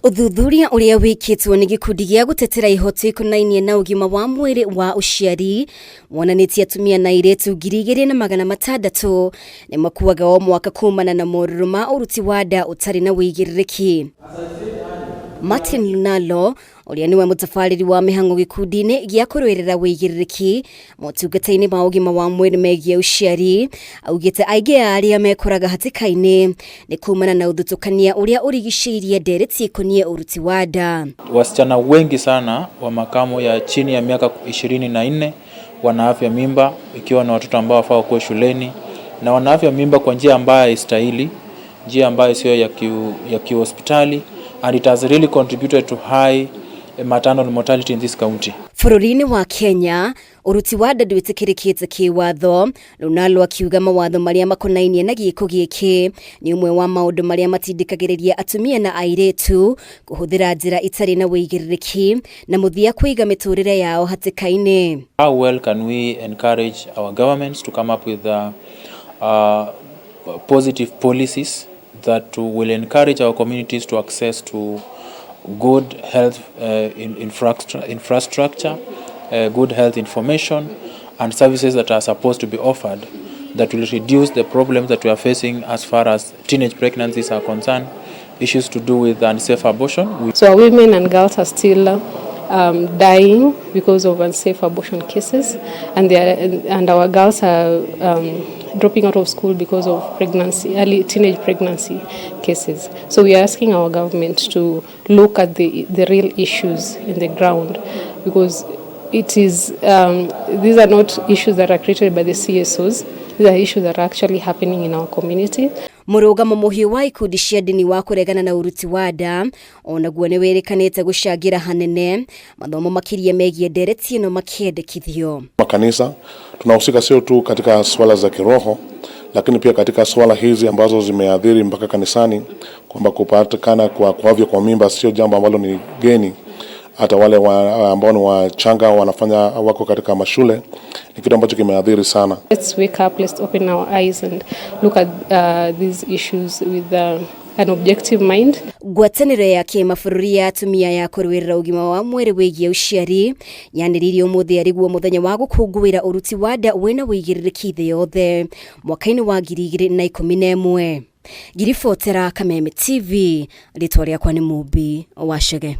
Ũthuthuria ũrĩa wĩkĩtwo nĩ gĩkundi gĩa gũtetera ihoto ikonainie na ũgima wa mwĩrĩ wa ũciari wonanĩtie atumia na airĩtu 2600 nĩ makuaga o mwaka kumana na morũrũ ma ũruti wa nda ũtarĩ na wĩigĩrĩrĩki. Martin Lunalo ũrĩa nĩwe mũtabarĩri wa mĩhang'o gĩkundi-inĩ gĩa kũrũĩrĩra wĩigĩrĩrĩki motungata-inĩ ma ũgima wa mwĩrĩ megiĩ ũciari augĩte aingĩ a arĩa mekoraga hatĩka-inĩ nĩ kumana na ũthutũkania ũrĩa ũrigicĩirie ndereti ĩkoniĩ ũruti wa nda. Wasichana wengi sana wa makamo ya chini ya miaka 24 wanaafya mimba, ikiwa ni watoto ambao wafaa kuwa shuleni, na wanaafya mimba kwa njia ambayo haistahili, njia ambayo sio ya kihospitali, and it has really contributed to high maternal mortality in this county. Bũrũri-inĩ wa Kenya ũruti wa nda ndwĩtĩkĩrĩkĩte kĩwatho. Lunalo akiuga mawatho marĩa makonainie na gĩko gĩkĩ nĩ ũmwe wa maũndũ marĩa matindĩkagĩrĩria atumia na airĩtu kũhũthĩra njĩra itarĩ na wĩigĩrĩrĩki na mũthia kũiga mĩtũrĩre yao hatĩka-inĩ. How well can we encourage our governments to come up with positive policies that will encourage our communities to access to good health infrastructure, good health information, and services that are supposed to be offered that will reduce the problems that we are facing as far as teenage pregnancies are concerned, issues to do with unsafe abortion. So our women and girls are still dying because of unsafe abortion cases, and our girls are dropping out of school because of pregnancy, early teenage pregnancy cases. So we are asking our government to look at the real issues in the ground, because these are not issues that are created by the CSOs. These are issues that are actually happening in our community. Mũrũgamo mũhiũ wa ikundi cia ndini wa kũregana na ũruti wa nda onaguo nĩ wĩrĩkanĩte gũcangĩra hanene mathomo makĩria megiĩ ndereti ĩno makĩendekithio. Makanisa tunahusika sio tu katika swala za kiroho, lakini pia katika swala hizi ambazo zimeathiri mpaka kanisani, kwamba kupatikana kwa kuavya kwa mimba sio jambo ambalo ni geni. Hata wale ambao ni wachanga wanafanya wako katika mashule, ni kitu ambacho kimeathiri sana. Let's wake up, let's open our eyes and look at these issues with an objective mind. Ngwatanĩro ya kĩmabũrũri ya atumia ya kũrũĩrĩra ũgima wa mwĩrĩ wĩgiĩ ũciari yanĩrĩire ũmũthĩ arĩguo mũthenya wa gũkũngũĩra ũruti wa nda wĩna wĩigĩrĩrĩki thĩ yothe mwaka-inĩ wa 2011. Ngiribotera Kameme TV, rĩtwa rĩakwa nĩ Mumbi wa Chege.